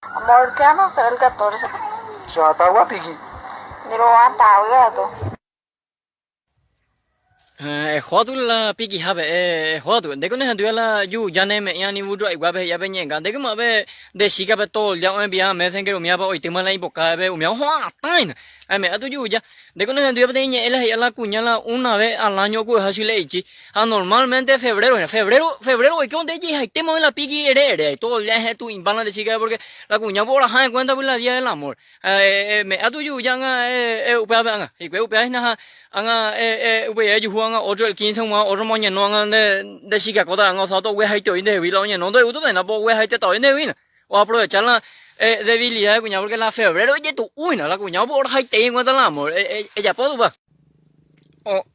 Amor, ¿qué vamos a hacer el 14? Che guapiki. Ndero Eho la pikihápe, eho ndéko nehendúva la juja neme'ẽva ni burro'aiguápe he'iva pe ñe'ẽnga, ndéko ma'ãpe nde chíkape todo el día oenviáva Messenger umíva oitýma la ipokápe umíva oho'atãina, ame'ẽ tu juja, ndéko nehendúva peteĩ ñe'ẽ la he'iva la kuña la una vez al año oku'eha chile'ichi ha normalmente febrero hína, febrero, febrero oikévo nde jehaitéma oĩ la piki ere ere, todo el día ehetũ'imba la nde chíkape porque la kuña oraha en cuenta la día del amor. Me'ã tuju ág̃a upévape ág̃a. Hikuái upéva hína ha ág̃a upéi ajuhu ág̃a ótro el quince g̃uarã ótro oñeno ág̃a nde chikakóta ág̃a osea toguehaite voi ndehegui la oñeno ndo'eguýta hína po oguehaiteta voi ndehegui hína. Oaprovecha la debilidad de kuña porque la febrero ijetu'u hína la kuña oporahaitei en cuenta la amor. Ejapo tupa.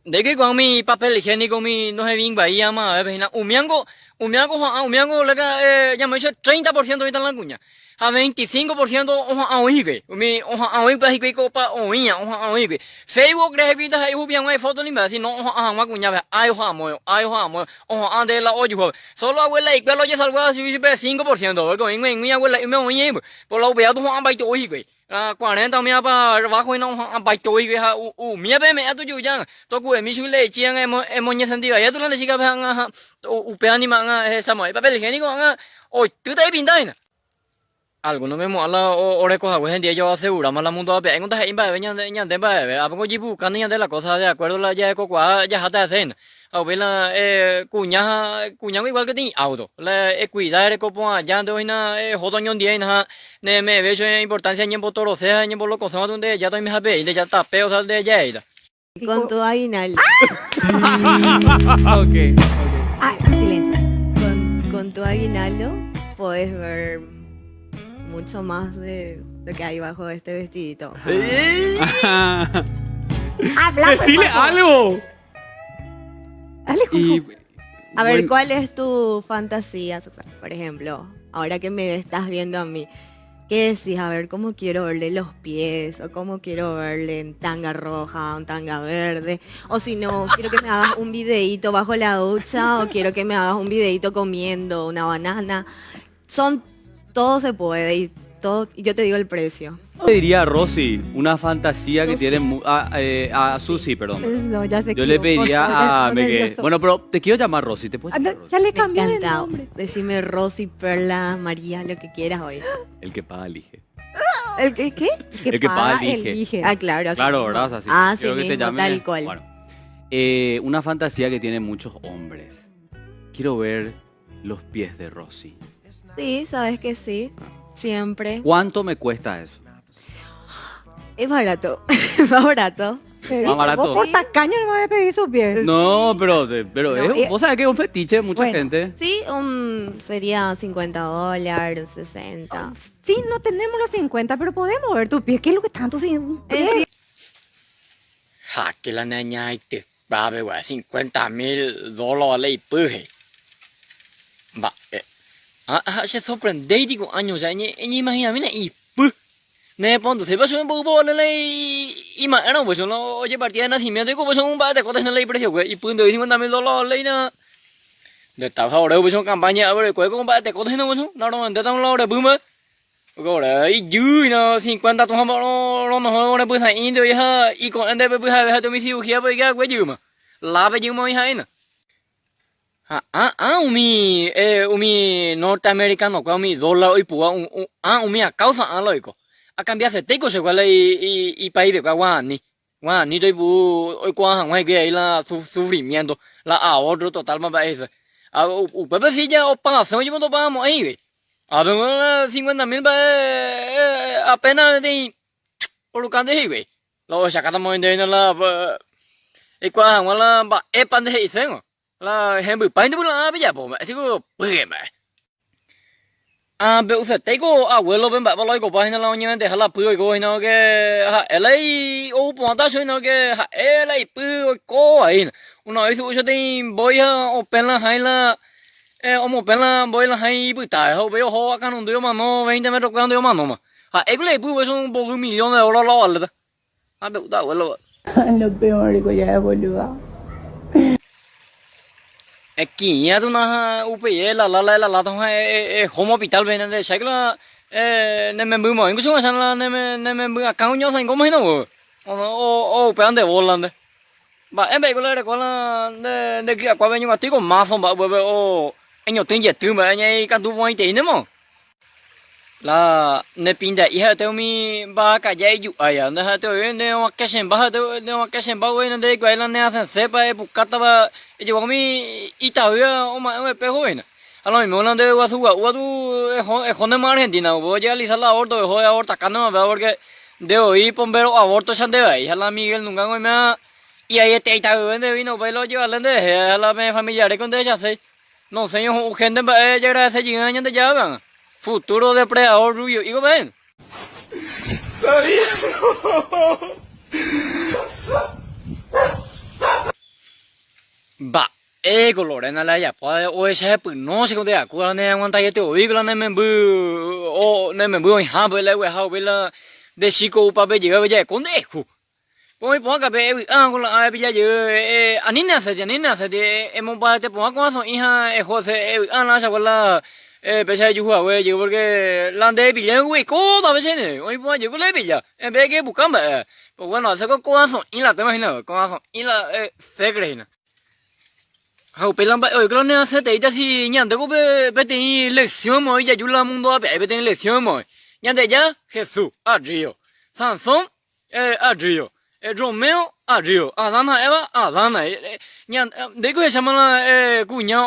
Ndéiko oikuaa umi papel higiénico umi nohevĩnguaí amavépe hína umíango umíango oha'ã umíango ñamoĩ 30% oĩta la kuña ha 25% oha'ã oĩ hikuái umi oha'ã oĩ upéva hikuái ko opa oĩva oha'ã oĩ hikuái Facebook rehe ndaha'éi ohupi hag̃ua ifóto ni mba'e sino oha'ã hag̃ua kuñápe ái oha'ã mói ái oha'ã mói oha'ã nde la ojuhúvape solo abuela'i-kuéra la ojesalváva chugui chupe 5% porque oĩ g̃uaig̃ui abuela'i umi oĩ jey por la upéva toha'ãmbaite oĩ hikuái Cuarenta umíva pa bajo hína oha'ãmbaite oĩve ha umívape eme'ẽ tujuja toku'emi chugui leche ág̃a emoñesenti vai la nde chíkape ág̃a ha upéva nima ág̃a ehechamai papel higiénico ág̃a oitýta ipinta hína. Alguno omemo'ã la oreko hague hendie joaseguráma la mundo ape áingo ndahe'i mba'eve ñande ñande mba'eve ápe ojipukáne ñande la cosa de acuerdo la jahekokuaa jaháta hese hína. Ha upéi la kuña ha kuñágui igual peteĩ auto, la ekuida ereko porã aja nde oĩna ehóta oñondive hína ha neme'ẽve chupe importancia ñembotorose ha ñembolokosẽva tu nde rejáta oimeha pei, nde rejáta tape osea nde rejaeíta. Con tu aguinaldo. Ok, ok. Ah, silencio. Con tu aguinaldo podés ver mucho más de lo que hay bajo este vestidito. Habla, pues, Decile Juanjo. algo. Dale, Y, Juanjo. A ver, bueno, ¿cuál es tu fantasía? Por ejemplo, ahora que me estás viendo a mí, ¿qué decís? A ver, ¿cómo quiero verle los pies? ¿O cómo quiero verle en tanga roja o en tanga verde? O si no, quiero que me hagas un videíto bajo la ducha o quiero que me hagas un videíto comiendo una banana. Son, todo se puede y todo, y yo te digo el precio. Le diría a Rosy una fantasía que Susi. tiene a Susi, perdón. No, ya se Yo le equivocó, pediría se a puso me que- nervioso. Bueno, pero te quiero llamar Rosy, ¿te puedo Ah, no, llamar Rosy? ya le Me cambié de encanta. nombre. Decime Rosy, Perla, María, lo que quieras hoy. El que paga elige. ¿El qué? qué? El que paga, elige. elige. Ah, claro, así Claro, mismo. ¿verdad? O sea, sí, Ah, así quiero que te mismo, llame. tal cual. Bueno, una fantasía que tienen muchos hombres. Quiero ver los pies de Rosy. Sí, sabes que sí. Siempre. ¿Cuánto me cuesta eso? Es barato. Más barato. Pero Más barato. Vos por tacaño no me vas a pedir sus pies. No, pero, pero No, vos sabés que es un fetiche de mucha Bueno. gente. Sí, sería 50 dólares, 60. Sí, no tenemos los 50, pero podemos ver tus pies. ¿Qué es lo que tanto sin un pie? Ha, que la niña te va a ver, 50 mil dólares y puje. Va, ah, ah, se sorprende, digo, años, ya, ni, ni imagina, mira, y pu. Ne pondo se pasó un poco la ley y ma era pues no oye partida de nacimiento y como son un bate cuánto es la ley precio güey y punto y 50 mil dólares ley na de tal ahora pues son campaña a ver cuál con bate cuánto es no pues no no de tan la hora buma ahora y yo no 50 tu no no no no pues ahí indio ya y con ande pues a ver mi cirugía pues ya güey yuma la ve yuma hija ina Ha, ah, ah, umi, umi norteamericano, kua umi dólar oipua, ah, umi a causa, ah, loiko. A cambiarse teiko se cual y país de guani. Guani toipu oikuaa hag̃ua hikuái ahí la sufrimiento, la ahorro total ma mba'e hese. A upépe si ja opagase oñemondopamo'ãive. A pe la 50 mil mba'e apenas peteĩ orukánte hikuái. La ohechakáta moõite la eikuaa hag̃ua la mba'épa nde he'iséngo. La hembypáinte py'a'ã pejapo mba'e chiko pyke mba'e. Ah, pe usetéiko abuelo-pe mba'épa la oikopa hína la oñevendeha la py oiko hína porque ha'e la ou porãta chupe hína porque ha'e la ipy oikóva hína. Una vez su'u peteĩ mbói ha opẽ la hãi la omopẽ la mbói la hãi ipytápe ha upéi oho akãnundy omano veinte metro kuéra omanóma. Ha'éko la ipy upéicha un mboy millón de dólar la ovaléta. Ha pe'úta abuelo. Lo peor ko ja'e boluda. Eki'ĩva tuna upéi la la la la la home hospital pe nde cháiko la. Ne memby moĩngo che g̃uasã la ne memby akã oñoasãingóma hína vove. O upéva nde bola nde. Mba'e mba'éiko la erekóva la nde nde ky'akuápe eñongatu ko máso mba'e upépe o eñotỹ jety mba'e ñaikatu porãitei ne mo. La ne pinda'i ha'ete umi mba'akaja iju'áiva nde ha'ete voi ne oakẽchemba ha'ete ne oakẽchemba voi nde reikuaái la ne asẽsépa epukátava ejogua umi itavýva oma'ẽ umi espejo hína. Ha lo mismo la nde guasu gua'u katu eho ehóntema Argentina upéva ojerealiza la aborto eho eabortakántema péva porque nde voi pombéro aborto cha nde vai ha la Miguel nunca oiméva ivaiete'i itavyve nde vino upéi la ojevale nde rehe ha la pene familiare ko nderechaséi. Nosẽi ohu'ũ hénte mba'e jagradese jey'ỹva Ñandejárape ág̃a. Futuro depredador rubio higo peẽ. Mba'éko Lorena la ejapóva ohecha hepyno che ko ndeakúva ne aguantaiete voi ko la ne memby ne memby oĩhápe la egueha upéi la nde chíko upape jey'ápe ja'eko nde'ehu. Oĩ porã kape evy'a ko la ára epilla jey ani ne asẽti, ani ne asẽti, emombarete porã ko'ã so'ĩ ha eho se evy'a la chagua la péicha ejuhu hague jey porque la nde epilla oguekóta pe che oĩ porã jey ko la epilla en vez de que epuka mba'e. Pues bueno, ese ko ko'ã so'ĩ la tema hína, ko'ã so'ĩ la secre hína. Ha upéi la mba'e oiko la ne asẽteíta si ñande ko peteĩ lección oĩ jaju la mundo ape ári peteĩ lección oĩ. Ñandejára Jesús, arrío. Sansón Arrío. Romeo, Arrío. Adán ha Eva, Adán ha Eva. Ndéiko ehecháma la kuña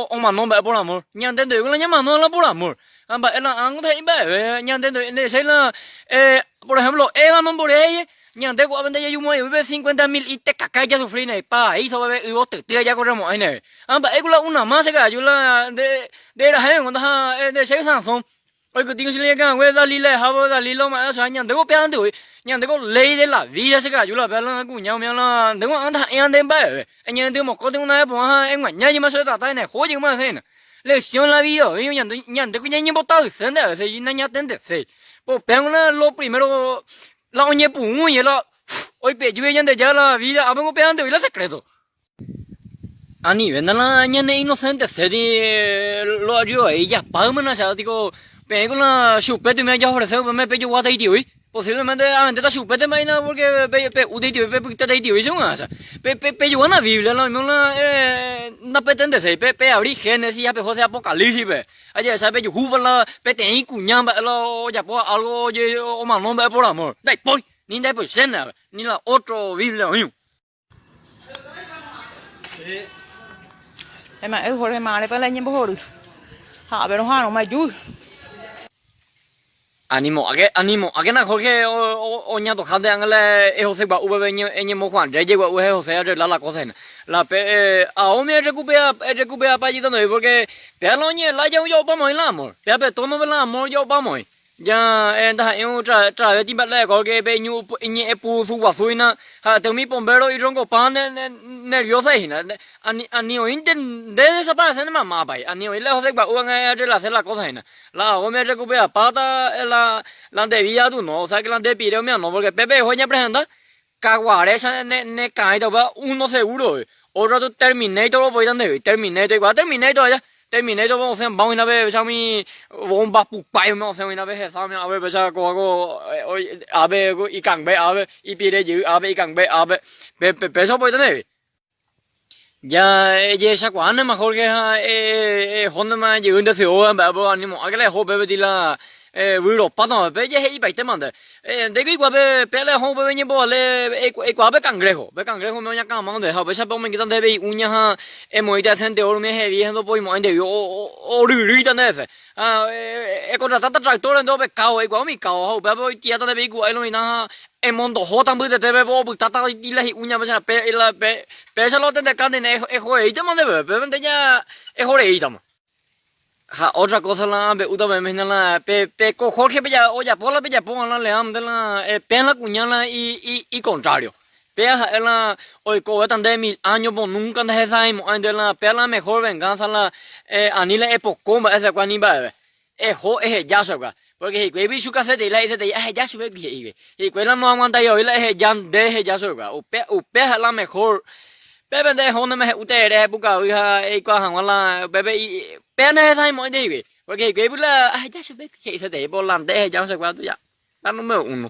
omano mba'e por amor. Ñande ndoiko la ñamano la por amor. Ha mba'e la ángo ndahe'i mba'eve. Ñande ndehechái la, por ejemplo, Eva nombore'éi, ñande ko'ápe ndajajumo'ãigui pe cincuenta mil itekaka jasufri ne paraíso peve yvotyty jakorremo'ãi neve. Ha mba'éiko la una más che ka'aju la nde rerahéve ndaha ndehechái Sansón. Oikytĩko che leñakãngue Dalila ehávo Dalila oma'ẽ ochoha ñandéko upévante voi, ñandéko ley de la vida che ka'aju la péva la kuña umíva la ndéko ã ndaha'éi nde mba'eve, eñe'ẽndy mokõte una vez porã ha eg̃uaña jeýma che tata eneho jeýma hese hína. Lección la vida voi ñande ñandéko ñañembotavysénte a veces nañatendeséi. Upévango la lo primero la oñepyrũ la oipeju Ñandejára la vida ápengo upévante voi la secreto. Anivéna la ñane inocenteseti lo ayudai japáymana che tiko peẽ ko la chupete umi ajaofrese upéme pejoguátaiti voi posiblemente avendéta chupete mba'éina porque pe'útaiti voi pepytátaiti voi che g̃uarã pe pejoguána Biblia la oime la napetendeséi peabri Génesis ha peho Apocalipsis-pe ajehecha pejuhúpa la peteĩ kuña mba'e la ojapóva algo omano mba'e por amor ndaipói ni ndaipoichéne ni la otro Biblia oĩva. Ema'ẽ Jorge márepa la iñembohory. Ha ápe roha'arõma ejúy. Animo'ãke, animo'ãkena Jorge oñantohánte ág̃a la José gua'u peve eñemojuan rréye gua'u he José arregla la cosa hína. La pe aómi errekupea, errekupeapa jitandoi porque péa la oñe'ẽ lája ojapopa moĩ la amor. Péa pe tónope la amor ojapopa moĩ. Ja ndaha'éi otra vez imba'e que pe iñe'ẽpurusu guasu hína ha'ete umi pombéro irronkopa nerviosa hína. Ani ani oĩnte nde desaparece ne mamápai, ani oĩ la ojegua'u arreglase la cosa hína. La ao me rekuperapáta la la nde vida katu no, osea que la nde pire umi no, porque pépe eho ñapresenta kaguarécha ne ne ka'ãita upéva uno seguro, otro katu terminator opoíta ndéve, terminator oikuaa terminator aja. Terminator osẽ mba'u hína pe umi bomba pupa umi osẽ hína pe hesa umi ápe péicha kóva ko ápe ikangue ápe ipire jey ápe ikangue ápe pe péicha opoíta ndéve. Ja ejehechakuaánema Jorge ha ehóntema jey nde sy óga mba'épa animo'ãke la eho upépe la vyropátama pe jehe'ipaitéma nde. Ndéiko eikuaa pe pe la eho upépe eñembovale eikuaa pe cangrejo, pe cangrejo umi oñakãma nde ha upéicha pe omoingéta ndéve i'uña ha emoĩta ese oro umi hevi ha ndopoimo'ãi ndéve oryrýita nde hese. Ha ekontratáta tractor nde opekáo eikuaa umi kao ha upévape oitiáta ndéve iku'ái lo mitã ha emondohóta mbytetépe pe opytáta la hi'uña péicha pe la pe péicha la otendeka ndéne ehoreítama ndéve pépe nde ja ehoreítama. Ha otra cosa la ambe'úta peẽme hína la pe pe ko Jorge peja ojapo la pejapóva la leámante la peẽ la kuña la i i icontrario. Péa ha'e la oikovéta nde mil año po nunca ndahesa'aimo'ãi nde la péa la mejor venganza la ani la epoko mba'e chekua ni mba'eve. Eho eheja chekua. Porque hikuái vichu kasetei la he'isetei aheja chupe he'ive. Hikuái la noaguantái voi la eheja nde eheja chekua. Upe upéa ha'e la mejor Pépe nde ehónte mehe'úta ere epukavy ha eikuaa hag̃ua la upépe péa nahesãimo'ãi nde hikuái. Porque hikuái la aheja chupe he'iseterei pe holandés heja no sé cuánto ya. La número uno.